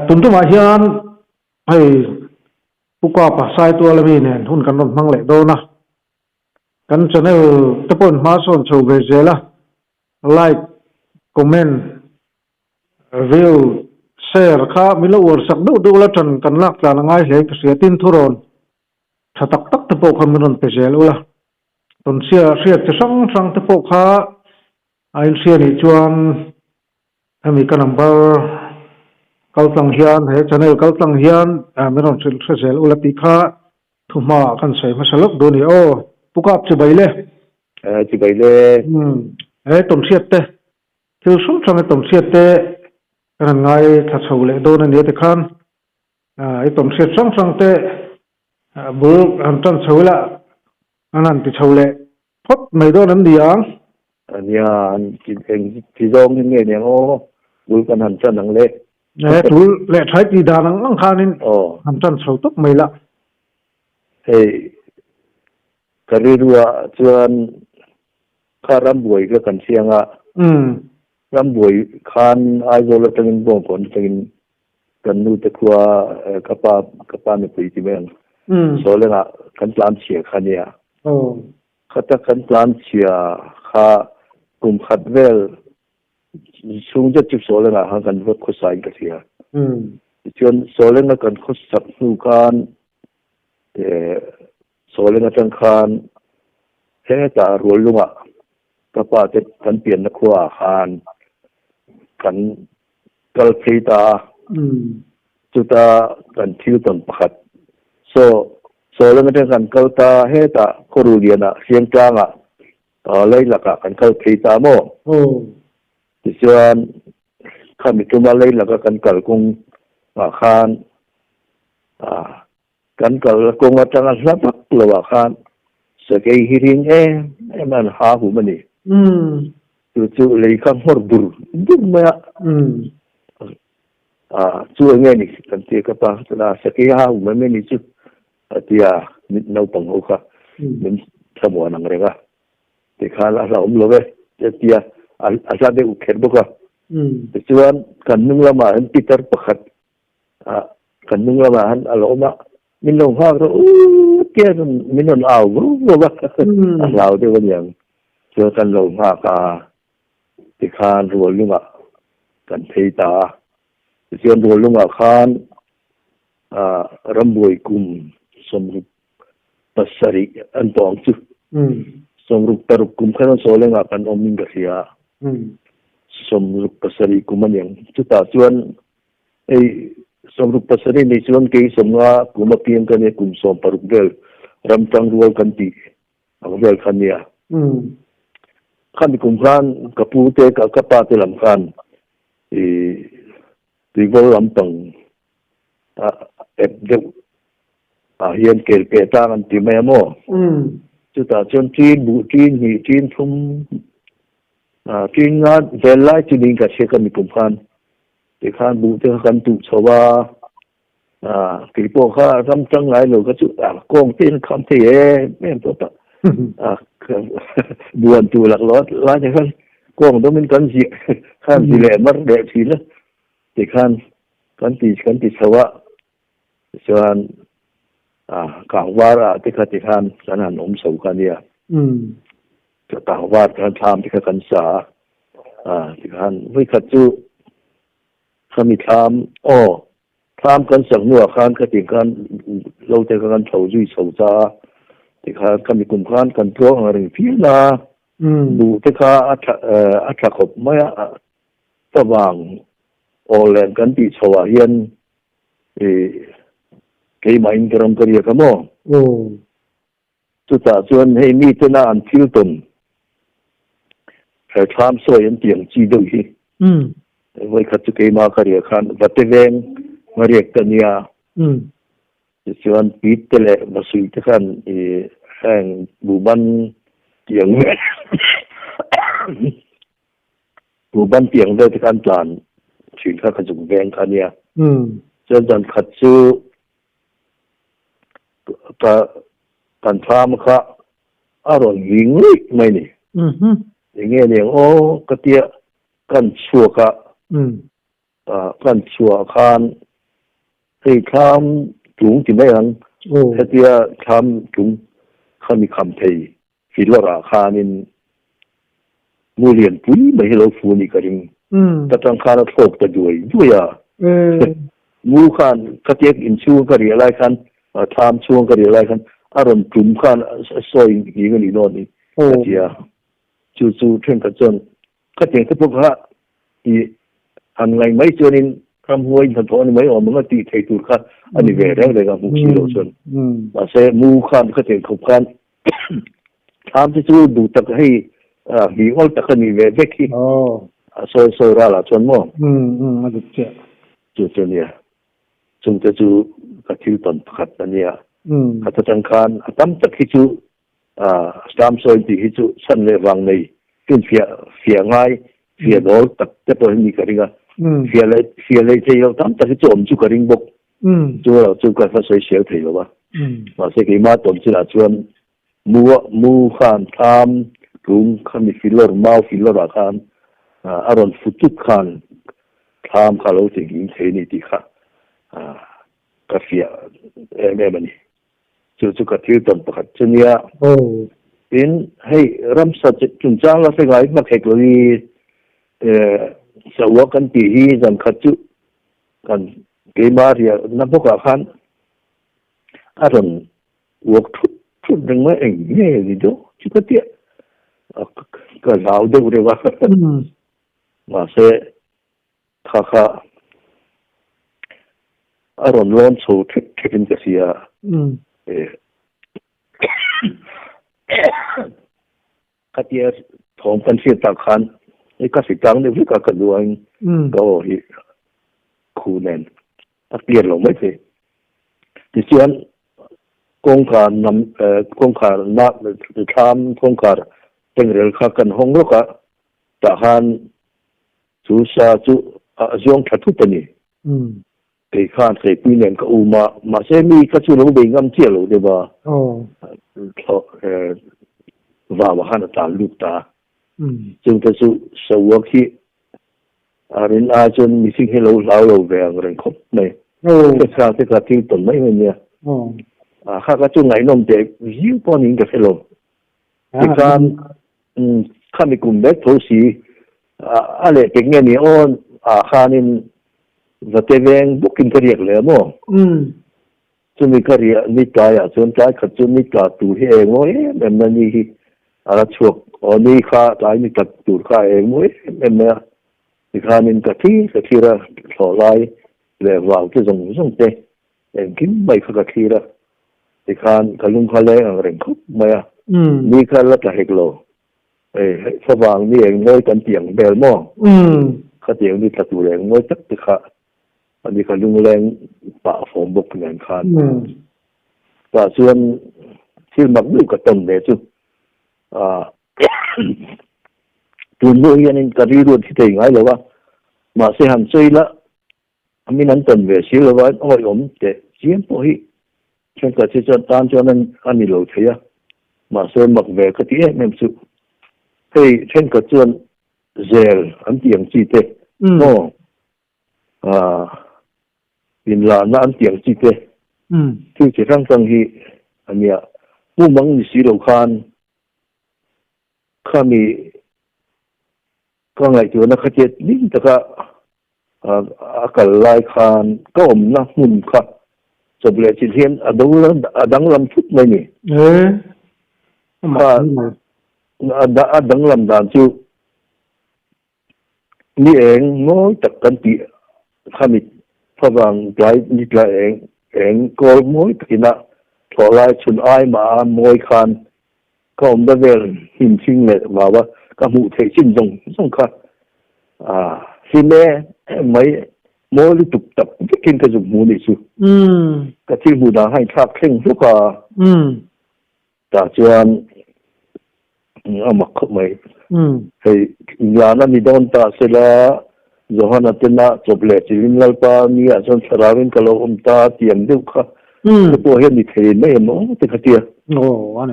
Tun tumah hian hei Pu Kapa Saitual ami nen hun kan rawn hmang leh dawn a, kan channel te pawh in hma sawn chho ve zel a, like, comment, view, share kha min lo uar sak deuh deuh la tan kan lak tlan a ngai hle ka hria tin thurawn tha tak tak te pawh kha min rawn pe zel ula, tawnchhia hriat chi hrang hrang te pawh kha a inhria nih chuan Hemi ka number kal tlang hian he channel kal tlang hian min rawn hrilh hre zel ula tih kha thu hmaah kan sawi hmasa lawk duh a ni aw. Pu Kap chibai le. Chibai le. He tawnhriat te thil hrang hrang he tawnhriat te kan han ngai thla chho leh dawn a nia tikhan i tawnhriat hrang hrang te bul han tan chho ila an han ti chho leh Phawt mai dawn an ni ang. Nia, an ti eng ti zawng in nge niang aw, bul kan han tan ang le. He tul leh thai ti dan ang ang khanin han tan chho tawp mai la. Hei, ka rilruah chuan kha rambuai kha kan chiang a. Rambuai khan Aizawl atangin Bawngkawn atangin kan nu te khua ka pa ka pa nupui ti mai ang Sawlengah kan tlan chhia kha nia. Khata kan tlan chhia kha kum khat vel chhung zet chu Sawlengah khan kan va khawsa in ka hria. Tichuan Sawlenga kan khawsak hnu khan Sawleng atang khan hetah Ruallungah ka pa te kan pianna khuaah khan kan kal phei ta a, chuta kan thil tawn pakhat saw Sawleng atang kan kal ta hetah Khawruhlianah Hriangtlangah Leilakah kan kal phei ta maw? Tichuan khami tuma Leilaka kan kal kawng ah khan kan kal kawng atanga hla vak lo ah khan sakei hi ring em em a an ha hum a ni. Chu chu lei kha nghawr dur dur mai a, a chu eng nge ni kan ti a ka pa chuan a sakei a hum em em ni chu a ti a, mit naupang ho kha min thlamuan ang reng a, tikhan a hlauhawm lo e a ti a, a hla deuh kher bawk a, tichuan kan hnung lamah hian pitar pakhat Ah, kan hnung lamah han a lo awm a, min lo nghak rawh u tia chuan min rawn au vau vau a, a hlau deuh a niang. Chuan kan lo nghak a, tikhan rual lungah kan phei ta a. Tichuan rual lungah khan ah rambuai kum 67 an tawh ang chu. 66 kum khan an sawi lengah kan awm in ka hria a, 67 kum a niang. Chutah chuan Hei 67 ni chuan kei 50 kum a piang ka nia, kum 60 vel ram tang rual kan tih ang vel kha nia. Khami kum khan ka pu te ka ka pa te lam khan i tuivawl lampang a ep deuh ah hian kel peh tlang an ti mai a maw? Chutah chuan ṭin buh ṭin hnih ṭin thum ṭin nga vel lai chu niin ka hria khami kum khan. Tikhan buh te kha kan tuh chho a, kei pawh kha ram tang ngai lo kha chu kawng te in kham thei em em tawh tak. Buan tur lak lo lai te khan kawng dawm in kan ziah khan zi leh mar leh thin a. Tikhan kan ti kan ti chho a, tichuan kangvar ah te kha tikhan kan han awm chho kha nia. Kangvar khan thlam te kha kan sa a, tikhan vawikhat chu khami thlam aw thlam kan sak hnuah khan khatin khan lo te kha kan tho zui chho cha a, tikhan khami kum khan kan tluang ang reng phian a, buh te kha a tha a tha khawp mai a, favang awllen kan tih chho ah hian ih keimah in ka ram ka riak a maw? Chutah chuan hei mitena an thil tawn herthlam sawi an tih ang chi deuh hi vawikhat chu keimah ka riah khan vate veng nga riak ta nia. Tichuan pit te leh vasuih te khan i heng buhban tih ang vel buhban tih ang vel te khan tlan thin kha ka zuk veng kha nia. Chuan zan khat chu Ka kan thlam kha a rawn nghing luih mai ni. Eng nge ni ang aw ka tia kan chhuak a. Kan chhuah khan hei thlam tlung ti mai ang, hetia thlam tlung kha mi kham thei filawrah khanin mu lian pui mai hi lo fu a nih ka ring. Ka tang khan a thlawk ta duai duai a. Mu khan khatia inchhung ka riah lai khan, thlam chhung ka riah lai khan a rawn tlum khan a sawi nghing a nih dawn hi ka ti a. Chu chu thenkhat chuan Khatiang te pawh kha i han ngaih mai chuanin ramhuai hnathawh a ni mai awm ang a tih thei tur kha a ni ve reng reng a hmuh si loh chuan. Mahse mu khan khatiang khawp khan thlam te chu duh tak hei hnih ngawl tak a nih ve vek hi a sawi sawi ralah chuan maw? A dik chiah. Chu chu a nia. Chungte chu ka thil tawn pakhat a nia. Khat atang khan a tam tak hi chu Stam sawi tih hi chu chhan leh vang nei finfiah fiah ngai fiah dawl tak te pawh hi ni ka ring a. Fiah leh fiah leh thei lo tam tak hi chu awm chu ka ring bawk. Chu erawh chu ka hla sawi sel thei lo a. Mahse keimah tawn chinah chuan mu mu khan thlam tlung khami filawr mau filawrah khan a rawn fu tut khan thlam kha a lo ti nghing thei a ni tih kha ka fiah em em a ni. Chu chu ka thil tawn pakhat chu nia. Tin, hei ramsa chungchang la hre ngai hmak hek lo hi Saua kan tih hi zan khat chu kan keimah riahna bawkah khan a rawn uak thut thut reng mai, eng nge ni deuh chu ka tia ka hlau deuh reuh a. Mahse Kha kha a rawn lawn chho thek thek in ka hria Khatia thawm kan hriat tak khan hei ka hritlang deuh hlek a ka duain ka aw hi khu nen a clear lo mai thei. Tichuan kawngkhar nam kawngkhar na thlam kawngkhar tengrel kha kan hawng rawk a tah khan Chu sa chu a zuang tha thut a ni. Kei khan Hleipui nen ka um a, mahse mi kha chu lo bei ngam chiah lo deuh a, vau ah khan a tlan lut ta a. Chungte chu Saua khi a rin ai chuan mihring hi lo hlau lo ve ang reng khawp mai. Hre te kha thil tawn mai mai nia. Kha kha chu ngaihnawm teh viau pawh niin ka hre lo. Tikhan khami kum vek tho si a leh pek nge ni aw ah khanin vate veng bawkin ka riak leh a maw? Chumi ka riah ni tlaiah chuan tlai khat chu ni tla tur hi eng mawi em em na ni hi a la chhuak aw ni kha tlai ni tla tur kha eng mawi em em mai a tikhanin ka thlir ka thlir a thlawh lai leh vau te zawng zawng te Engkim mai kha ka thlir a, tikhan ka lung kha leng ang reng khawp mai a, ni kha la tla hek lo. Hei favang ni eng mawi kan tih ang vel maw? Khatiang ni tla tur eng mawi tak te kha a ni ka lung leng pah fawm bawk nen khan. Tah chuan thil mak deuh ka tawn ve chu tun hnu hianin ka rilru a thi thei ngai lo a, mahse han sawi la A min an tawn ve si lova awih awm teh chiam pawh hi thenkhat hi chuan tan chuan a ni lo thei a, mahse mak ve ka ti em em chu. Hei thenkhat chuan zel an tih ang chi te maw inlahna an tih ang chi te thil chi hrang hrang hi a nia. Mumang ni si lo khan khami Ka ngaihtuahna kha chet ling taka a kal lai khan ka awmna hmun kha chawp leh chilh hian a do a danglam thut mai ni. Kha a danglam dan chu ni eng mawi tak kan tih khami favang tlai ni tlai eng eng kawl mawi takina thlawh lai chhun ai mah a mawi khan Ka awmna vel hnim ching leh vau a, ka hmuh theih chin zawng zawng kha hlim em mai mawi lutuk tak vekin ka zuk hmu nih chu. Ka thil hmuh dan kha inthlak thleng hluk a, tah chuan a mak khawp mai. Hei inlan a ni dawn ta sela Johana tena chawp leh chilin Lalpa ni ah chuan thlarauin ka lo awm ta tih ang deuh kha te pawh hian ni thei mai em aw te kha tia.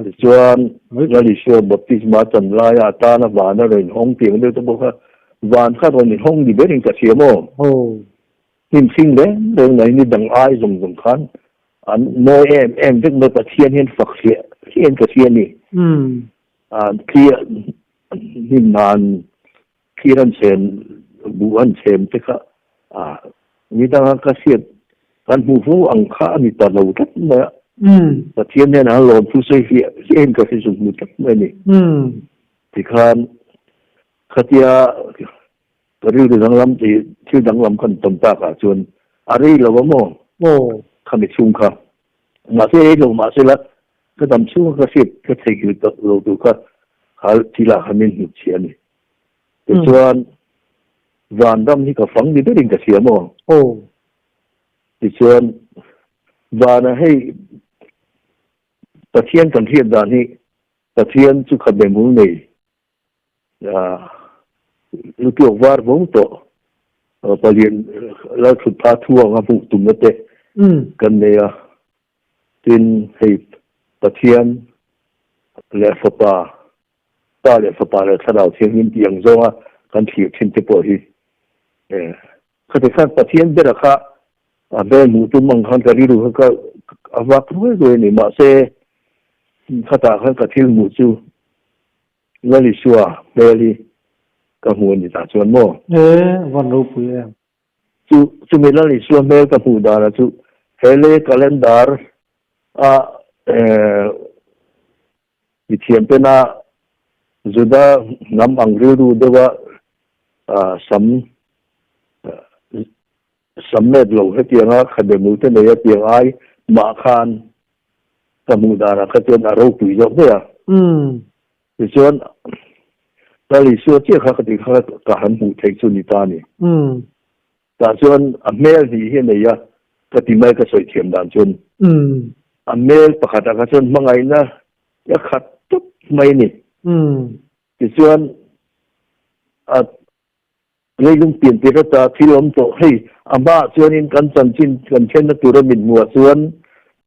Tichuan Lal Isua baptisma a chan laia a tana vana rawn inhawng tih ang deuh te pawh kha. Van kha rawn inhawng ni berin ka hria maw? Aw. Hnim hring reng reng mai ni dang ai zawng zawng khan an mawi em em vek mai Pathian hian fak hliah hliah in ka hria a ni. Thli hnim nan thlir an chhem buh an chhem te kha ni danga ka hriat kan hmuh fo ang kha a ni ta lo tlat mai a. Pathian hian a lawm thu sawi hliah hliah in ka hre zung hmu tlat mai a ni. Tikhan khatia ka rilru danglam tih thil danglam kan tawn takah chuan a rei lo a maw? Aw. Khami chhung kha. Mahse rei lo mahse la ka dam chhunga ka hriat ka theihnghilh tak lo tur kha kha thilah khan min hnutchhiah a ni. Tichuan vanram hi ka fang ni berin ka hria maw? Aw. Tichuan vana hei Pathian kan hriat dan hi Pathian chu khabe mul nei Lutuak var vo tawh palian Lalthutpha thu anga hmuh tumna te kan nei a. Tin, hei Pathian leh Fapa, Pa leh Fapa leh Thlarau Thianghlim tih ang zawnga kan thlir thin te pawh hi khati khan Pathian bera kha a hmel hmuh tum ang khan ka rilru kha ka a vak ruai ruai a ni. Mahse, khatah khan ka thil hmuh chu Lal Isua hmel hi ka hmu a ni tah chuan maw? E, van ropui em. Chu chumi Lal Isua hmel ka hmuh danah chu he lei calendar a mithiam tena Juda hnam ang rilru deuha sam sam met lo hetianga khabe mul te nei a tiang ai mah khan ka hmuh danah kha chuan a ropui zawk daih a. Tichuan, Lal Isua chiah kha ka tih kha ka han hmuh theih chu ni ta a ni. Tah chuan a hmel hnih hi a nei a, ka ti mai ka sawi thiam dan chuan. A hmel pakhatah kha chuan hmangaihna a khat tawp mai a ni. Tichuan, a Leilung pian tir ata thil awm tawh hei a hmaah chuanin kan chanchin kan thlenna tura mit hmuhah chuan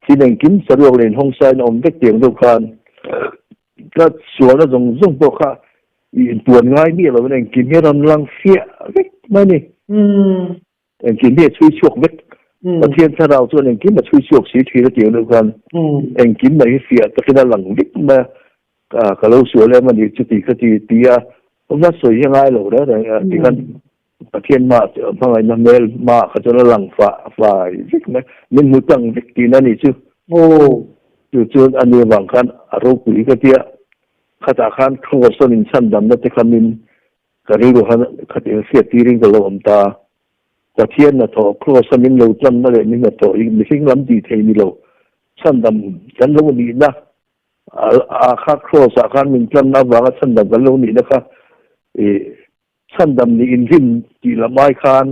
thil engkim saruak leh inhawng sain a awm vek tiang deuh khan ka sualna zawng zawng pawh kha i inpuan ngai miah lovin engkim hi a rawn lang fiah vek mai a ni. Engkim hi a chhui chhuak vek. Pathian thlarau chuan engkim a chhui chhuak si thin a tiang deuh khan engkim mai hi fiah takin a lang vek mai a. Ka lo sual em a ni chuti kha ti ti a, va sawi hi a ngai lo reng reng a ti khan Pathian hma hmangaihna hmel hma kha chuan a lang fah fai vek mai, min hmu tlang vek tihna a nih chu. Chu chuan a ni avang khan a ropui ka tia, khatah khan Kross-a min chhandamna te kha min ka rilru khan khatin hriat tirin ka lo awm ta. Pathian hnathawh Kross-a min lo tlanna leh min hnathawh hi mihring lam tih thei ni lo, chhandam kan lo nihna A kha Kross ah khan min tlanna avanga chhandam kan lo nihna kha i chhandam nih inrin tih lam ai khan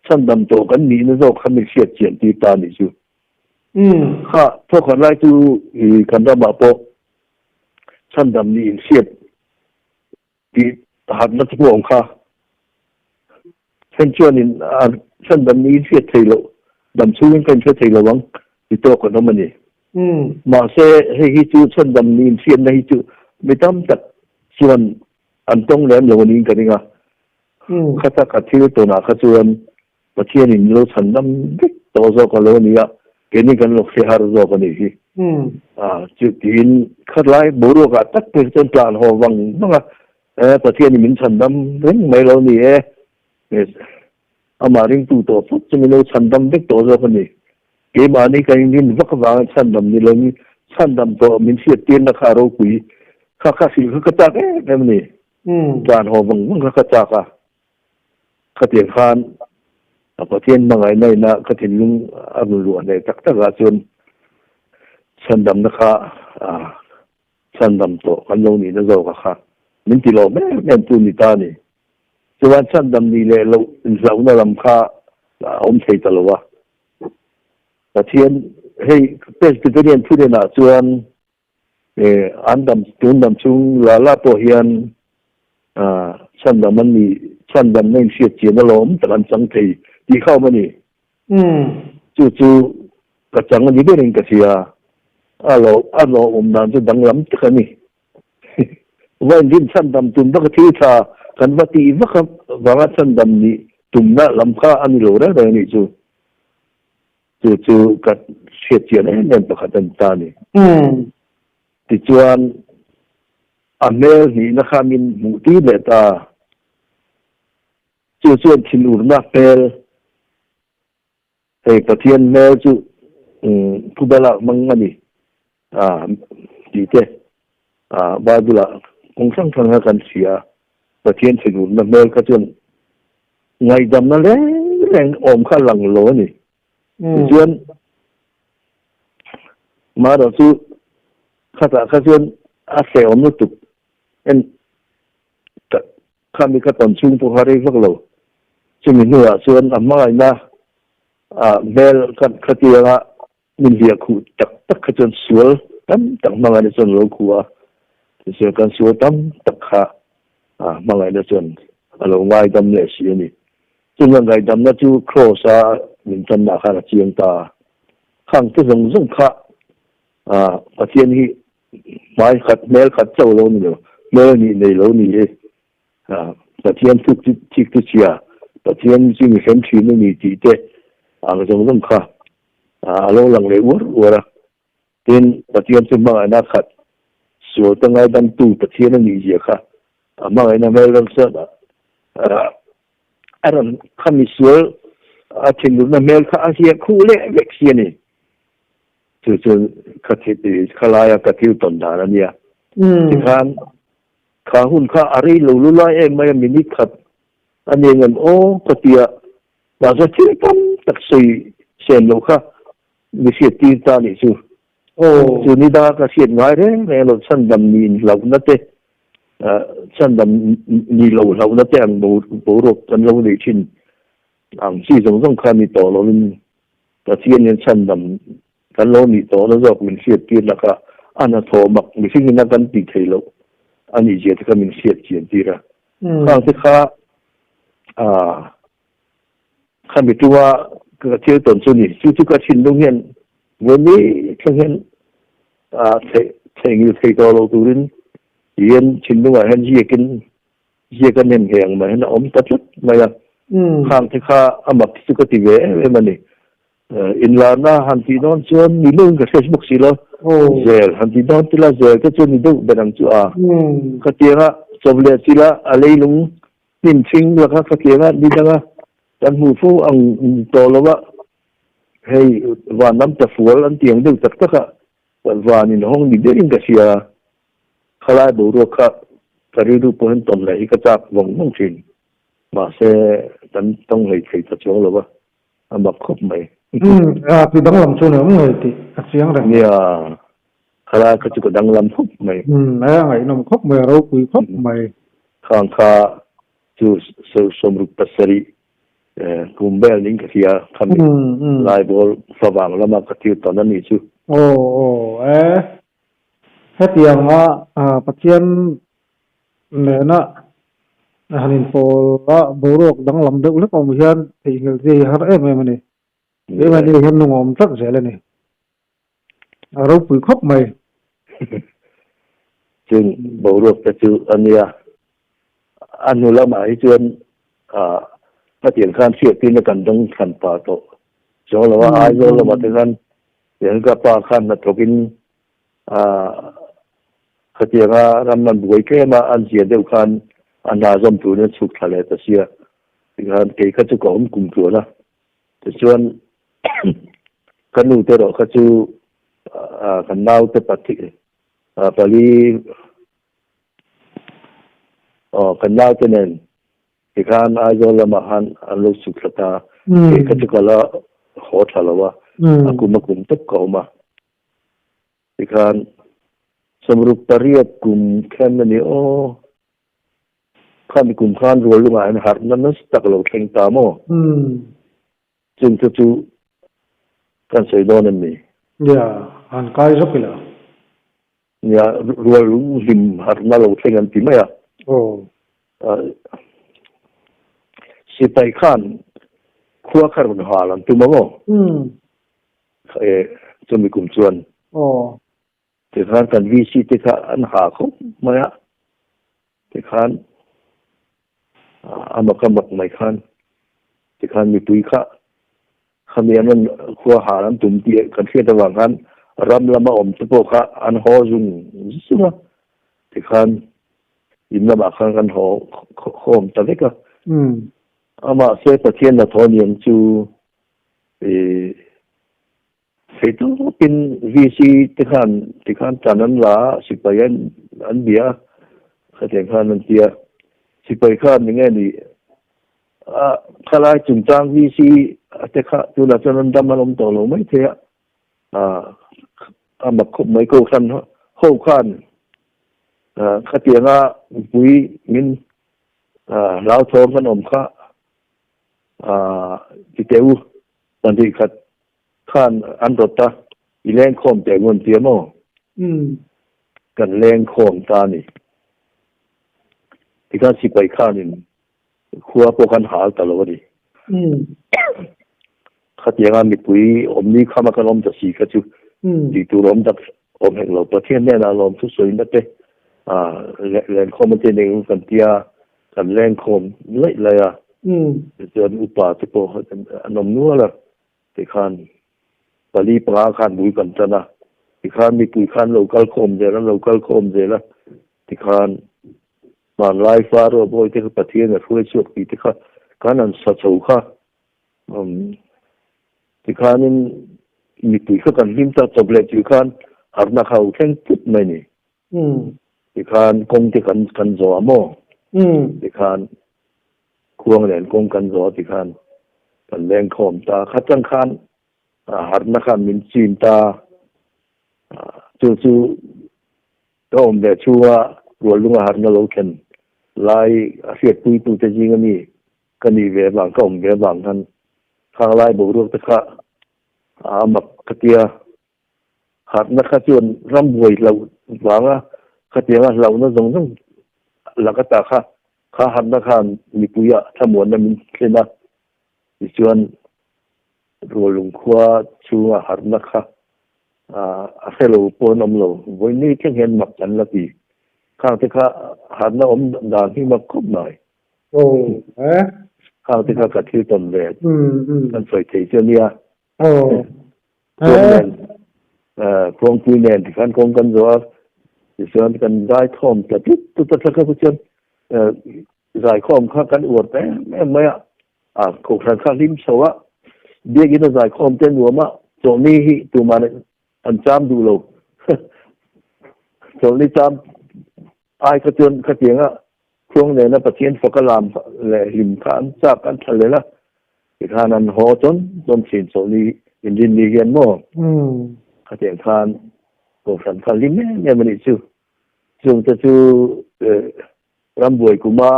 chhandam tawh kan nihna zawk kha min hriat chian tir ta a nih chu. Kha thawkhat lai chu i kan ramah pawh chhandam nih inhriat tih hatna chu awm kha. Then chuanin a chhandam nih inhriat thei loh, dam chhungin ka inhre thei lo ang ti tawk an awm a ni. Mahse, hei hi chu chhandam nih inhriatna hi chu mi tam tak chuan an tawng lem lo a niin ka ring a. Khata ka thil tawnah kha chuan Pathianin lo chhandam vek tawh zawk a lo ni a, keini kan lo hre har zawk a nih hi. Chu tiin khatlai boruakah tak phei chuan tlan haw vang vang a, e Pathianin min chhandam reng mai lo ni e, amah ringtu tawh phawt chu min lo chhandam vek tawh zawk a ni. Keimahni kan inrin vak avanga chhandam ni loin chhandam tawh min hriattirna kha a ropui kha kha hrilh kha ka chak em em a ni. Tlan haw vang vang kha ka chak a. Khatiang khan a Pathian hmangaihna ina ka thinlung a rawn luah hneh tak takah chuan chhandamna kha chhandam tawh kan lo nihna zawka kha min ti lawm em em tu ni ta a ni. Chuan chhandam nih leh loh inhlauhna lam kha a awm thei ta lo a. Pathian hei Presbyterian thunenah chuan An dam tun dam chung la la pawh hian chhandam an ni, chhandamna inhriat chian alawm tak an chang thei tih kha awm a ni. Chu chu ka chang a ni berin ka hria, a lo a lawmawm dan chu danglam tak a ni. Va inrin chhandam tum vaka thil tha kan va tih vak avanga chhandam nih tumna lam kha a ni lo reng reng a nih chu. Chu chu ka hriat chian em em pakhat a ni ta a ni. Tichuan a hmel hnihna kha min hmuh tir leh ta. Chu chuan thinurna hmel Hei Pathian hmel chu thubalak hmang a ni tih te Bible-ah kawng hrang hrang kha kan hria a, Pathian thinurna hmel kha chuan ngaihdamna reng reng awm kha a lang lo a ni. Tichuan marawh chu khatah kha chuan a hrehawm lutuk en Khami ka tawn chhung pawh kha rei vak lo. Chumi hnuah chuan a hmangaihna hmel ka khatianga min hliah khuh tak tak kha chuan sual tam tak hmangaihna chuan a lo khuh a. Tichuan kan sual tam tak kha hmangaihna chuan a lo ngaidam leh si a ni. Chunga ngaihdamna chu Kraws-a min tanna khan a chiang ta a. Khang te zawng zawng kha Pathian hi Hmai khat, hmel khat chauh lo ni lo, hmel nih nei lo ni hi Pathian thuk chu thik chu chhia, Pathian chu mi hrem thin a ni tih te ang zawng zawng kha a lo lang leh uar uar a. Tin, Pathian chu hmangaihna khat, sual te ngaidamtu Pathian a nih zia kha a hmangaihna hmel ram chuan a rawn kha misual a thinurna hmel kha a hliah khuh leh vek si a ni. Chu chu ka khalaia ka thil tawn dan a nia. Tikhan kha hun kha a rei lo lu lai em mai a, minute khat a ni ngem aw ka ti a, mahse thil tam tak sawi sen loh kha mi hriat tir ta nih chu. Chu ni danga ka hriat ngai reng reng lo chhandam ni inhlauhna te, chhandam ni lo hlauhna te ang boruak kan lo neih thin ang chi zawng zawng kha ni tawh lovin Pathian hian chhandam kan lo nih tawhna zawk min hriat tir laka a hnathawh mak mihring ina kan tih theih loh a nih zia te kha min hriat chian tir a. Khang te kha khami tunga ka thil tawn chu ni. Chu chu ka thinlung hian vawi thleng hian theih ngil thei tawh lo turin tihian thinlungah hian ziakin Ziak a nem hle ang mai hian a awm ta tlat mai a. Khang te kha a mak chu ka ti ve em em a ni. Inlarna han tih dawn chuan ni deuhin ka hre bawk si lo. Zel han tih dawn tila zel te chu ni deuh ber ang chu a. Khatianga chawp leh chila a leilung hnim thing laka khatianga ni danga kan hmuh fo ang tawh lo a. Hei van lam ta fual an ti ang deuh tak tak a, van inhawng ni berin ka hria. Khalai boruak kha ka rilru pawh hian tawn leh hi ka chak vawng vawng thin. Mahse, kan tawng hlei thei ta chuang lo va, a mak khawp mai. Umm, a ti danglam chu ni awm ngei tih a chiang reng. Nia, khalai kha chu ka danglam khawp mai. Umm, a ngaihnawm khawp mai, a ropui khawp mai. Khang kha chu 67 kum vel ning ka hria, khami Laibawl favang lama ka thil tawn a nih chu. Aw, aw, e. Hetianga Pathian nena han inpawl a boruak danglam deuh hlek awm hian theihnghilh zia hi a har em em a ni. Keimahni hian nung a awm tlat zel a ni. A ropui khawp mai. Chung boruak te chu a nia. A hnu lamah hi chuan Pathian khan hriattirna kan dawng thlan pah tawh. Chuang lova Aizawl lamah te khan Tiang ka pa khan hnathawkin khatianga ram an buai tlem a, an zia deuh khan a hna zawm turin a chhuk thla leh ta sia. Tikhan kei kha chu ka awm kum tluan a. Tichuan ka nu te erawh kha chu kan naute pali aw kan naute nen Tikhan Aizawl lamah khan an lo chhuk thla ta, kei kha chu ka la haw thla lo a, a kum a kum tawp ka awm a. Tikhan 68 kum khen a ni aw, khami kum khan Ruallungah hian harhna nasa tak a lo thleng ta maw? Chung chu chu kan sawi dawn em ni? Nia, han kai zawk ila. Nia, rual hlim harhna lo thleng an ti mai a. Aw. Sipai khan khua kha rawn hal an tum ang aw. E, chumi kum chuan. Aw. Tikhan kan VC te kha an ha khawp mai a. Tikhan a mak a mak mai khan tikhan mipui kha khami an rawn khua hal an tum tih kan hriat avang khan ram lama awm te pawh kha an haw zung zung a, tikhan in lamah khan kan haw khawm ta vek a. Amah se Pathian hnathawh niang chu ih Theitawpin VC te khan tikhan tan an la a, sipai an an bia a, khatiang khan an ti a. Sipai khan eng nge ni a khalai chungchang VC a te kha tunah chuan an dam an awm tawh lo mai thei a, a mak khawp mai kohhran ho khan khatianga mipui min hlauthawng kan awm kha ti teh u pahnih khat Khan an rawt a, i lengkhawm teh ngun tia maw? Kan lengkhawm ta a ni. Tikhan sipai khanin khua pawh kan hal ta lo a ni. Khatianga mipui awmni khama kan awm ta si kha chu tih tur awm tak awm hek lo. Pathian hnenah lawm thusawi te lenkhawm a te nen kan tia kan lengkhawm laih laih a. Tichuan upa te pawh an awm nual a. Tikhan pali panga khan bul kan tan a, tikhan mipui khan lo kal khawm zel a, lo kal khawm zel a, tikhan hmanlai Faro bawi te kha Pathian a hruai chhuak tih te kha kan han sa chho kha umm tikhanin mipui kha kan hlim ta chawp leh tih khan harhna kha a thleng put mai ni. Tikhan kawng te kan kan zawh a maw? Tikhan Khuang nen kawng kan zawh a tikhan kan leng khawm ta. Kha chang khan harhna khan min chim ta. Chu chu ka awm ve chhunga ruallunga harhna lo thlen lai a hriatpuitute zing ami ka nih ve avang ka awm ve avang khan khang lai boruak te kha a mak ka tia. Harhna kha chuan ram buai hlauh vanga khatianga hlauhna zawng zawng lak ata kha kha harhna khan mipuiah thlamuanna min thlen a, tichuan Rualung khua chhunga harhna kha a hre lo pawh an awm lo, vawiin thleng hian mak an la ti. Khang te kha harhna awm dan hi mak khawp mai. Khang te kha ka thil tawn ve kan sawi thei chu a nia. Khuang nen khuangpui nen tikhan kawng kan zawh a, tichuan kan zai khawm ta tlut tlut a thlak a chuan zai khawm kha kan uar ta em em mai a, a kohhran kha hlim chho a, biakinn a zai khawm te nuam a, chawlhni hi tumah an cham duh lo, chawlhni cham ai kha chuan khatiang a Khuang nena Pathian faka lam leh hlim kha an chak an thla lel a, tikhan an haw chawn chawn thin chawlhni inrinni hian maw? Khatiang khan Kohhran kha hlim em em a nih chu. Chungte chu rambuai kuma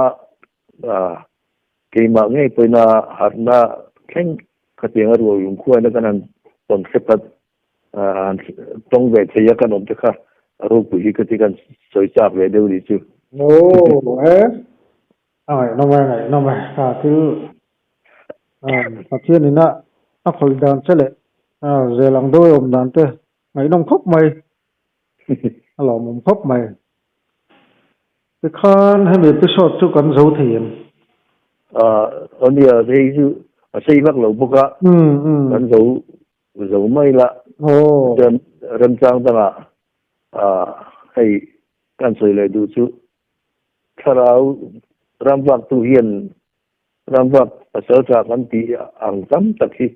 keimah ngei pawhin a harhna thleng khatianga rual lungkhuaina kan han tawn hrep a, an tawng ve thei a kan awm te kha a ropui hi ka ti kan sawi chak ve deuh nih chu. Aw e, a ngaihnawm e, ngaihnawm e, a thil Pathian in a a khawih dan che leh a zel ang deuh a awm dan te ngaihnawm khawp mai, a lawmawm khawp mai. Tikhan hemi episode chu kan zo thei em? Aw nia, hei chu a sei vak lo bawk a, kan zo Zo mai la, chuan remchang dangah hei kan sawi leh duh chu thlarau ramvaktu hian ramvak pasal tha kan tih ang tam tak hi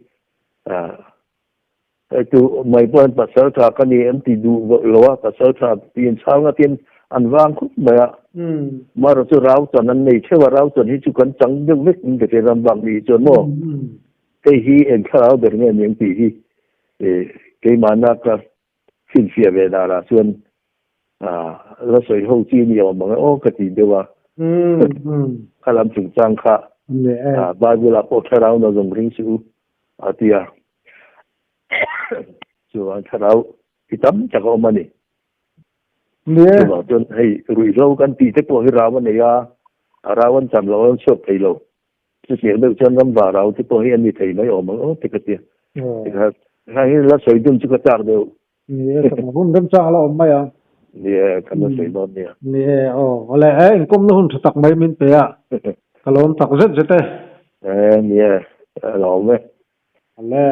hei tu mai pawh hian pasal tha ka ni an ti duh lo a, pasal tha tih inchhang a tin an vang khawp mai a, marawh chu rau chan an nei theuh a, rau chan hi chu kan chang deuh vek in ka hria ramvak nih hi chuan maw. Hei hi eng thlarau ber nge ni ang tih hi keimahna ka finfiah ve danah chuan la sawi ho chi ni awm ang e aw ka ti deuh a. Kha lam chungchang kha Bible ah pawh thlarau na zawng ring suh u a ti a. Chuvang thlarau hi tam tak a awm a ni. Chuvang chuan hei ruihhlo kan tih te pawh hi rau a nei a, a rau an cham lo a an chhuak thei lo. Chutiang deuh chuan ram varau te pawh hi an ni thei mai awm ang aw te ka tia. Tikha hei la sawi dun chu ka chak deuh. Ni e, ka hun remchang a la awm mai ang. Ni e, kan la sawi dawn nia. Ni e, aw. Awle e, inkawmna hun tha tak mai min pe a, ka lawm tak zet zet e. E, ni e, a lawm e. Awle.